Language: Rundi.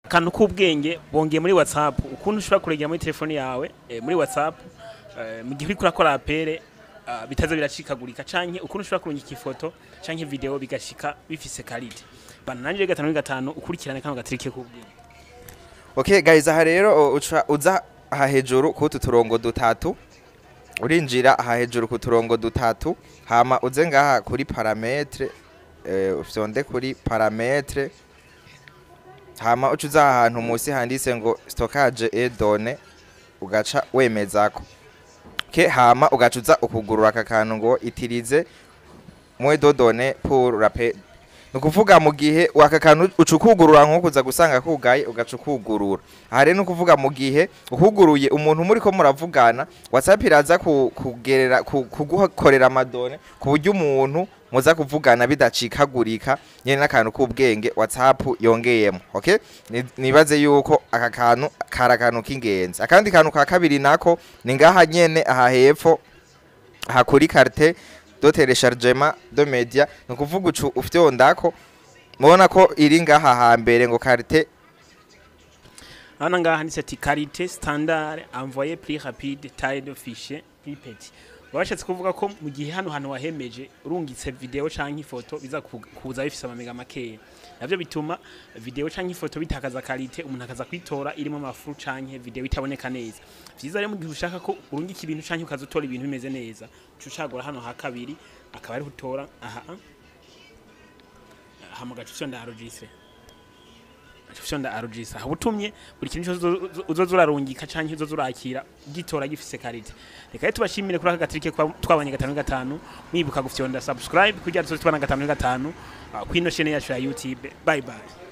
Akantu k'ubwenge bongeye muri WhatsApp, ukuntu ushobora kuregera muri telefone yawe, muri WhatsApp, mu gihe uriko urakora appel, bitaza biracikagurika, canke ukuntu ushobora kurungika ifoto canke video bigashika bifise qualité. Bana nanje gatanu gatanu, ukurikirane kano gatrike k'ubwenge. Okay guys, aha rero uca uza aha hejuru kutu turongo dutatu, urinjira aha hejuru ku turongo dutatu, hama uze ngaha kuri paramètres, ufyonde kuri paramètres, hama uca uza ahantu musi handitse ngo stockage et données, ugaca wemezako. Okay, hama ugaca uza ukugurura aka kantu ngo utiliser moins de données pour l'appel. Ni ukuvuga mu gihe aka kantu uca ukugurura, nko kuza gusanga kugaye, ugaca ukugurura. Aha rero ni ukuvuga mu gihe ukuguruye, umuntu muri ko muravugana, WhatsApp iraza kugerera kugukorera ama données ku buryo umuntu muza kuvugana bidacikagurika nyene. N'akantu k'ubwenge WhatsApp yongeyemo. Okay, nibaze yuko aka kantu kari akantu k'ingenzi. Akandi kantu ka kabiri nako ni ngaha nyene aha hepfo, aha kuri qualité de téléchargement de média. Ni ukuvuga ucu ufyondako, mubona ko iri ngaha hambere ngo qualité. Hano ngaha handitse ati qualité standard, envoi plus rapide, taille de fichier plus petit. Bashatse kuvuga ko mu gihe hano hantu wahemeje, urungitse video canke ifoto, biza kuza bifise amamega makeya. Navyo bituma video canke ifoto bitakaza qualité, umuntu akaza kwitora irimo ama flou canke video itaboneka neza. Vyiza rero, mu gihe ushaka ko urungika ibintu canke ukaza utora ibintu bimeze neza, uca ucagura hano ha kabiri, akaba ariho utora aha, hama ugaca ufyonda enregistrer. Ufyonda enregistrer aho, utumye buri kintu cyose uzoza urarungika canke uzoza urakira gitora gifise qualité. Reka rero tubashimire kuri aka gatrike twabanye gatanu gatanu. Mwibuka gufyonda subscribe kugira tuzoze tubana gatanu gatanu kwino chaîne yacu ya YouTube. Bye bye.